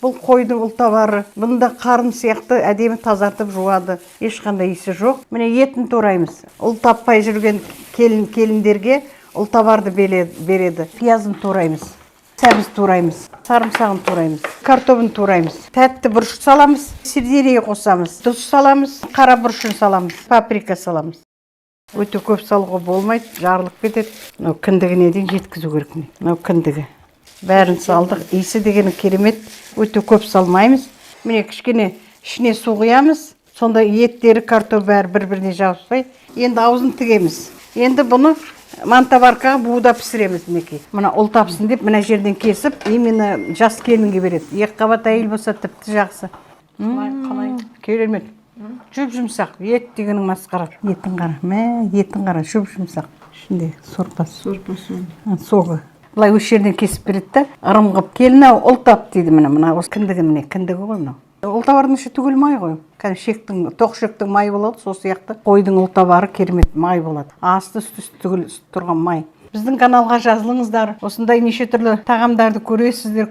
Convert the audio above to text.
Бұл қойдың ұлтабары. Бұны да қарын сияқты әдемі тазартып жуады. Ешқандай иісі жоқ. Міне, етін тураймыз. Ұл таппай жүрген келін келіндерге ұлтабарды береді. Пиязын тураймыз. Сәбіз тураймыз. Сарымсағын тураймыз. Картобын тураймыз. Тәтті бұрыш саламыз. Сельдерей қосамыз. Тұз саламыз. Қара бұрышын саламыз. Паприка саламыз. Өте көп салуға болмайды, жарылып кетеді. Мынау кіндігіне дейін жеткізу керек, міне. Мынау кіндігі. Бәрін салдық. Иісі дегені керемет. Өте көп салмаймыз. Міне, кішкене ішіне су құямыз. Сонда еттері, картоп, бәрі бір біріне жабыспай. Енді аузын тігеміз. Енді бұны мантоваркаға буда пісіреміз, мінекей. Мына ұл тапсын деп, мына жерден кесіп, именно жас келінге береді. Екі қабат әйел болса, тіпті жақсы. Қалай, қалай? Керемет. Жұп жұмсақ. Ет дегенің масқара. Етін қара. Мә, етін қара, жұп жұмсақ. Ішінде сорпасы. Сорпасы. Согы. Былай осы жерден кесіп береді да, ырым қылып. «Келін ау, ұл тап», – дейді, міне, мына осы кіндігі, міне, кіндігі ғой мынау. Ұлтабардың іші түгел май ғой. Кәдімгі шектің, тоқ шектің майы болады, сол сияқты қойдың ұлтабары керемет май болады. Асты үсті түгел тұрған май. Біздің каналға жазылыңыздар. Осындай неше түрлі тағамдарды көресіздер.